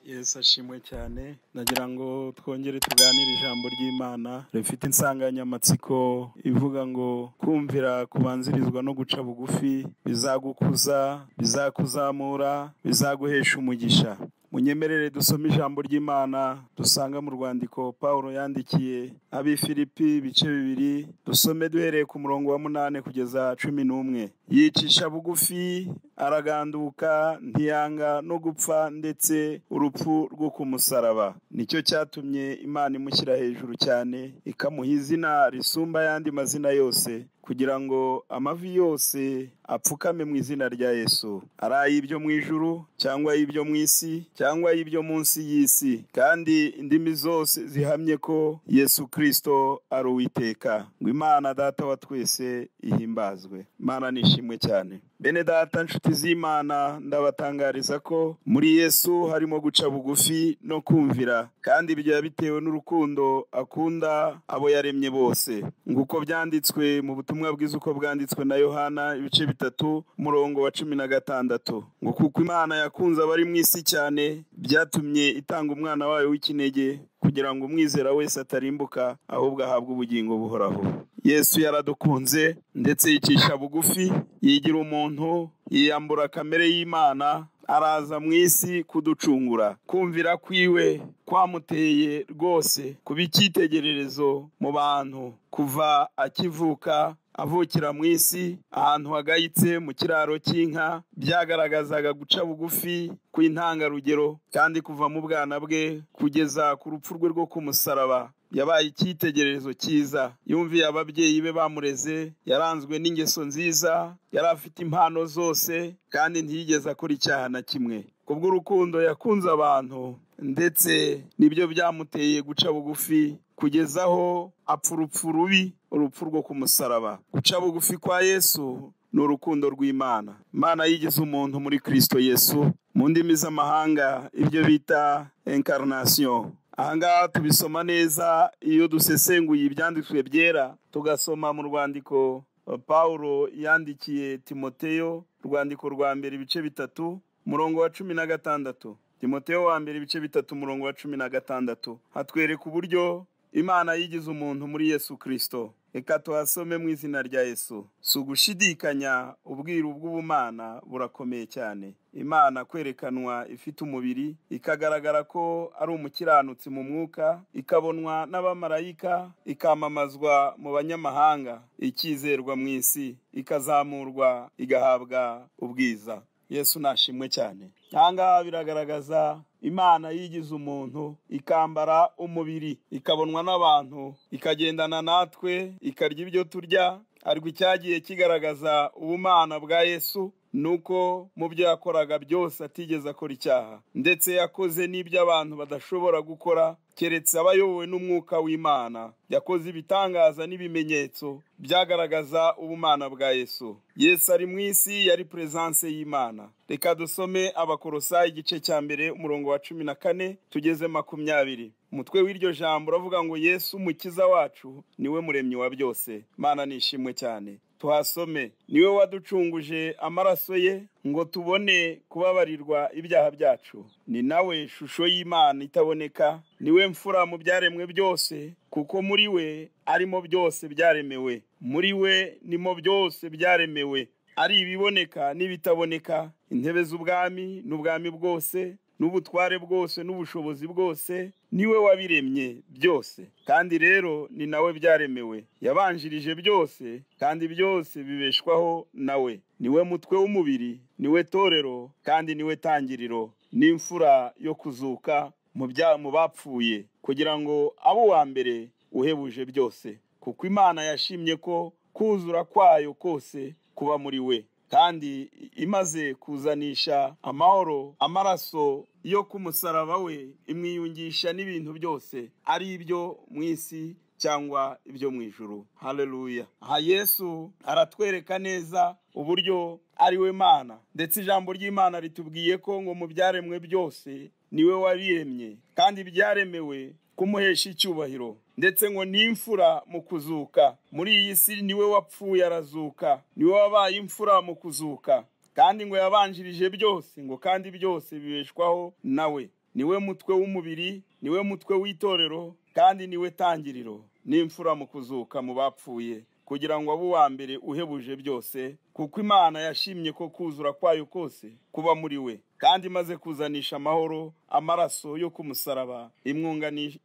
Yesu ashimwe cyane. Nagira ngo twongere tuganire ijambo ry'Imana rifite insanganyamatsiko ivuga ngo kumvira kubanzirizwa no guca bugufi bizagukuza, bizakuzamura, bizaguhesha umugisha. Munyemerere dusome ijambo ry'Imana dusanga mu rwandiko Paulo yandikiye ab'i Filipi ibice 2, dusome duhereye ku murongo wa 8 kugeza 11. Yicisha bugufi araganduka, ntiyanga no gupfa ndetse urupfu rwo ku musaraba. Nicyo cyatumye Imana imushyira hejuru cyane, ikamuha izina risumba ayandi mazina yose, kugira ngo amavi yose apfukame mu izina rya Yesu, ari ay'ibyo mu ijuru cyangwa ay'ibyo mu isi cyangwa ay'ibyo munsi y'isi, kandi indimi zose zihamye ko Yesu Kristo ari Uwiteka. Ngo Imana Data wa twese ihimbazwe. Imana nishimwe cyane. Bene data, nshuti z'Imana, ndabatangariza ko muri Yesu harimo guca bugufi no kumvira, kandi ibyo yabitewe n'urukundo akunda abo yaremye bose. Nguko byanditswe mu butumwa bwiza uko bwanditswe na Yohana ibice 3 umurongo wa 16. Ngo kuko Imana yakunze abari mu isi cyane, byatumye itanga umwana wayo w'ikinege, kugira ngo umwizera wese atarimbuka ahubwo ahabwe ubugingo buhoraho. Yesu yaradukunze ndetse yicisha bugufi, yigira umuntu, yiyambura kamere y'Imana, araza mu isi kuducungura. Kumvira kwiwe kwamuteye rwose kuba icyitegererezo mu bantu kuva akivuka, avukira mu isi ahantu hagayitse mu kiraro cy'inka, byagaragazaga guca bugufi kw'intangarugero, kandi kuva mu bwana bwe kugeza ku rupfu rwe rwo ku musaraba yabaye icyitegererezo cyiza. Yumviye ababyeyi be bamureze, yaranzwe n'ingeso nziza, yari afite impano zose, kandi ntiyigeze akora icyaha na kimwe. Kubw'urukundo yakunze abantu, ndetse nibyo byamuteye guca bugufi kugeza aho apfa urupfu rubi, urupfu rwo ku musaraba. Guca bugufi kwa Yesu ni urukundo rw'Imana. Imana yigize umuntu muri Kristo Yesu, mu ndimi z'amahanga ibyo bita incarnation. Ahangaha tubisoma neza iyo dusesenguye ibyanditswe byera, tugasoma mu rwandiko Paulo yandikiye Timoteyo, rwandiko rwa mbere ibice 3 umurongo wa 16. Timoteyo wa mbere ibice 3 umurongo wa 16 hatwereka uburyo Imana yigize umuntu muri Yesu Kristo. Reka tuhasome mu izina rya Yesu. Si ugushidikanya, ubwiru bw'ubumana burakomeye cyane. Imana kwerekanwa ifite umubiri, ikagaragara ko ari umukiranutsi mu mwuka, ikabonwa n'abamarayika, ikamamazwa mu banyamahanga, ikizerwa mu isi, ikazamurwa, igahabwa ubwiza. Yesu nashimwe cyane. Ahangaha biragaragaza Imana yigize umuntu, ikambara umubiri, ikabonwa n'abantu, ikagendana natwe, ikarya ibyo turya. Ariko icyagiye kigaragaza ubumana bwa Yesu nuko mu byo yakoraga byose atigeze akora icyaha, ndetse yakoze n'ibyo abantu badashobora gukora keretse abayobowe n'umwuka w'Imana. Yakoze ibitangaza n'ibimenyetso byagaragaza ubumana bwa Yesu. Yesu ari mu isi, yari presence y'Imana. Reka dusome Abakolosayi igice cya 1 umurongo wa 14 tugeze 20. Umutwe w'iryo jambo uravuga ngo Yesu umukiza wacu niwe muremyi wa byose. Imana nishimwe cyane. Tuhasome: niwe waducunguje amaraso ye ngo tubone kubabarirwa ibyaha byacu. Ni nawe shusho y'Imana itaboneka, niwe mfura mu byaremwe byose, kuko muri we arimo byose byaremewe. Muri we nimo byose byaremewe, ari ibiboneka n'ibitaboneka, intebe z'ubwami n'ubwami bwose n'ubutware bwose n'ubushobozi bwose, niwe wabiremye byose, kandi rero ni nawe byaremewe. Yabanjirije byose, kandi byose bibeshwaho nawe. Niwe mutwe w'umubiri, niwe torero, kandi niwe tangiriro, n'imfura yo kuzuka mu bapfuye, kugira ngo abo wa mbere uhebuje byose. Kuko Imana yashimye ko kuzura kwayo kose kuba muri we, kandi imaze kuzanisha amahoro amaraso yo ku musaraba we, imwiyungisha n'ibintu byose, ari ibyo mu isi cyangwa ibyo mu ijuru. Haleluya. Aha Yesu aratwereka neza uburyo ari we Mana, ndetse ijambo ry'Imana ritubwiye ko ngo mu byaremwe byose niwe wabiremye, kandi byaremewe kumuhesha icyubahiro, ndetse ngo n'imfura mu kuzuka. Muri iyi si niwe wapfuye arazuka, niwe wabaye imfura mu kuzuka, kandi ngo yabanjirije byose, ngo kandi byose bibeshwaho nawe. Niwe mutwe w'umubiri, niwe mutwe w'itorero, kandi niwe tangiriro n'imfura mu kuzuka mu bapfuye, kugira ngo abe uwa mbere uhebuje byose, kuko Imana yashimye ko kuzura kwayo kose kuba muri we, kandi imaze kuzanisha amahoro amaraso yo ku musaraba,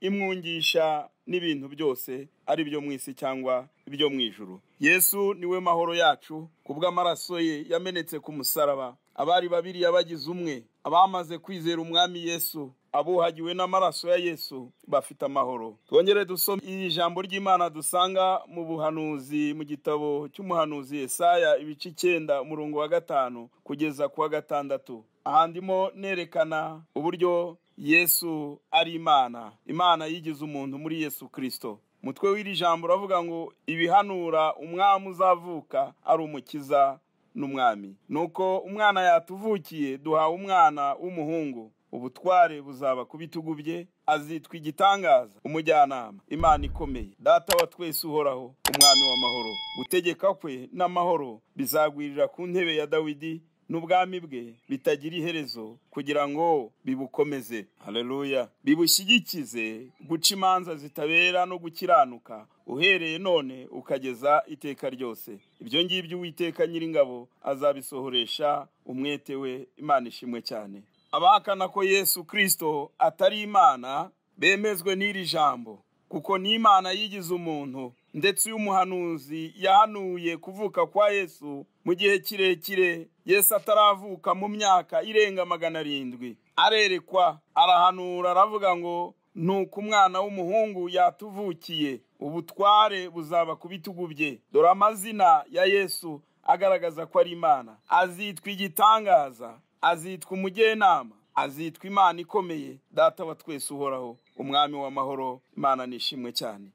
imwungisha n'ibintu byose, ari byo mu isi cyangwa ibyo mu ijuru. Yesu niwe mahoro yacu, kubw'amaraso ye yamenetse ku musaraba. Abari babiri yabagize umwe, abamaze kwizera umwami Yesu, abuhagiwe n'amaraso ya Yesu bafite amahoro. Twongere dusome iri jambo ry'Imana dusanga mu buhanuzi, mu gitabo cy'umuhanuzi Yesaya ibice 9 umurongo wa 5 kugeza ku wa 6. Aha ndimo nerekana uburyo Yesu ari Imana, Imana yigize umuntu muri Yesu Kristo. Mutwe w'iri jambo uravuga ngo ibihanura umwami uzavuka ari umukiza n'umwami. Nuko umwana yatuvukiye, duhawe umwana w'umuhungu, ubutware buzaba ku bitugu bye, azitwa igitangaza, umujyanama, Imana ikomeye, Data wa twese uhoraho, umwami w'amahoro. Gutegeka kwe n'amahoro bizagwirira ku ntebe ya Dawidi n'ubwami bwe bitagira iherezo, kugira ngo bibukomeze. Haleluya. Bibushyigikize guca imanza zitabera no gukiranuka, uhereye none ukageza iteka ryose. Ibyo ngibyo Uwiteka Nyiringabo azabisohoresha umwete we. Imana ishimwe cyane. Abahakana ko Yesu Kristo atari Imana bemezwe n'iri jambo, kuko ni Imana yigize umuntu. Ndetse uyu muhanuzi yahanuye kuvuka kwa Yesu mu gihe kirekire Yesu ataravuka, mu myaka irenga 700. Arerekwa, arahanura, aravuga ngo nuko umwana w'umuhungu yatuvukiye, ubutware buzaba ku bitugu bye. Dore amazina ya Yesu agaragaza ko ari Imana. Azitwa igitangaza, azitwa umujyanama, azitwa Imana ikomeye, Data wa twese uhoraho, umwami w'amahoro. Imana nishimwe cyane.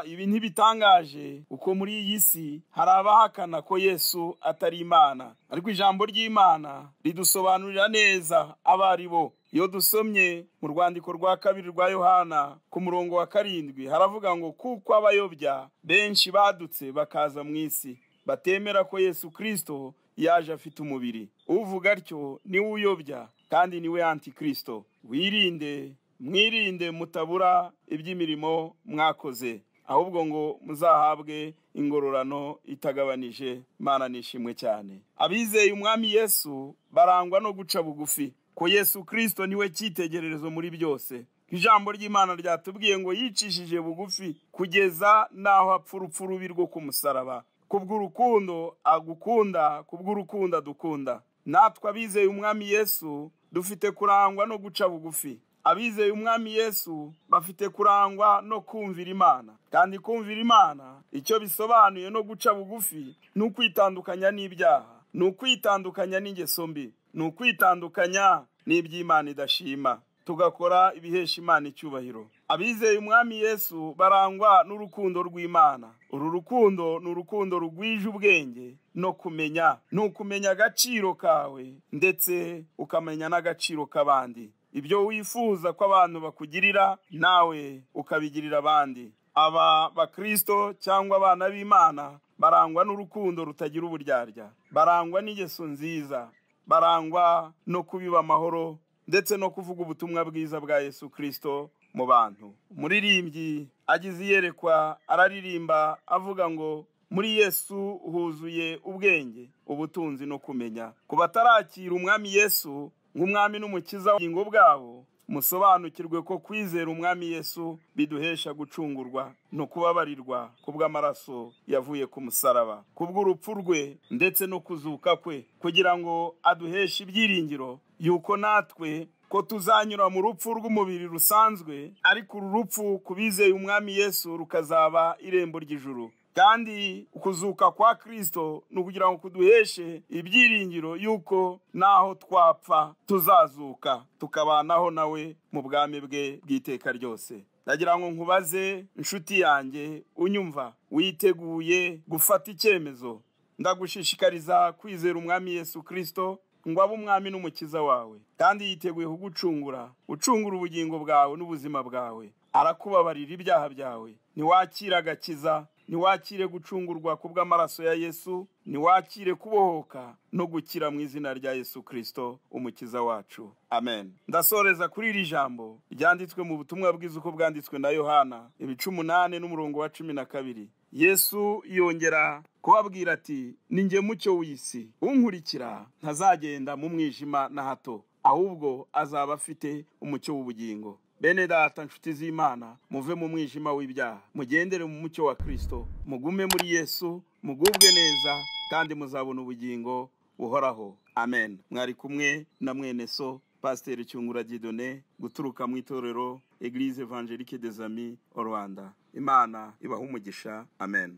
Ibi ntibitangaje, uko muri iyi si hari abahakana ko Yesu atari Imana, ariko ijambo ry'Imana ridusobanurira neza abari bo. Iyo dusomye mu rwandiko rwa 2 rwa Yohana ku murongo wa 7 haravuga ngo kuko abayobya benshi badutse bakaza mu isi, batemera ko Yesu Kristo yaje afite umubiri. Uvuga atyo niwe uyobya, kandi niwe antikristo. Wirinde, mwirinde mutabura iby'imirimo mwakoze, ahubwo ngo muzahabwe ingororano itagabanije. Imana nishimwe cyane. Abizeye umwami Yesu barangwa no guca bugufi, ko Yesu Kristo niwe cyitegererezo muri byose. Ijambo ry'Imana ryatubwiye ngo yicishije bugufi kugeza naho apfa urupfu rubi rwo ku musaraba, kubw'urukundo agukunda, kubw'urukundo adukunda. Natwe abizeye umwami Yesu dufite kurangwa no guca bugufi. Abizeye umwami Yesu bafite kurangwa no kumvira Imana. Kandi kumvira Imana icyo bisobanuye no guca bugufi ni ukwitandukanya n'ibyaha, ni ukwitandukanya n'ingeso mbi, ni ukwitandukanya n'iby'Imana idashima, tugakora ibihesha Imana icyubahiro. Abizeye umwami Yesu barangwa n'urukundo rw'Imana. Uru rukundo ni urukundo rugwije ubwenge no kumenya, ni ukumenya agaciro kawe ndetse ukamenya n'agaciro k'abandi. Ibyo wifuza ko abantu bakugirira nawe ukabigirira abandi. Aba bakristo cyangwa abana b'Imana barangwa n'urukundo rutagira uburyarya, barangwa n'ingeso nziza, barangwa no kubiba amahoro ndetse no kuvuga ubutumwa bwiza bwa Yesu Kristo mu bantu. Umuririmbyi agize iyerekwa araririmba avuga ngo muri Yesu huzuye ubwenge, ubutunzi no kumenya. Ku batarakira umwami Yesu nk'umwami n'umukiza w'ubugingo bwabo, musobanukirwe ko kwizera umwami Yesu biduhesha gucungurwa no kubabarirwa kubw'amaraso yavuye ku musaraba, kubw'urupfu rwe ndetse no kuzuka kwe, kugira ngo aduheshe ibyiringiro yuko natwe ko tuzanyura mu rupfu rw'umubiri rusanzwe, ariko uru rupfu kubizeye umwami Yesu rukazaba irembo ry'ijuru. Kandi ukuzuka kwa Kristo ni ukugira ngo kuduheshe ibyiringiro yuko naho twapfa tuzazuka tukabanaho nawe mu bwami bwe bw'iteka ryose. Ndagira ngo nkubaze inshuti yanjye unyumva, witeguye gufata icyemezo? Ndagushishikariza kwizera umwami Yesu Kristo ngo abe umwami n'umukiza wawe, kandi yiteguye kugucungura, ucungura ubugingo bwawe n'ubuzima bwawe. Arakubabarira ibyaha byawe. Niwakira agakiza Niwakire gucungurwa kubw'amaraso ya Yesu, niwakire kubohoka no gukira mu izina rya Yesu Kristo umukiza wacu. Amen. Ndasoreza kuri iri jambo ryanditswe mu butumwa bwiza uko bwanditswe na Yohana ibice 8 n'umurongo wa 12. Yesu yongera kubabwira ati: ni njye mucyo w'isi, unkurikira ntazagenda mu mwijima na hato, ahubwo azaba afite umucyo w'ubugingo. Bene data, nshuti z'Imana, muve mu mwijima w'ibyaha, mugendere mu mucyo wa Kristo, mugume muri Yesu, mugubwe neza, kandi muzabona ubugingo buhoraho. Amen. Mwari kumwe na mwene so Pasiteri Cyungura Dieudonné, guturuka mu itorero Eglise Evangelique des Amis au Rwanda. Imana ibahe umugisha. Amen.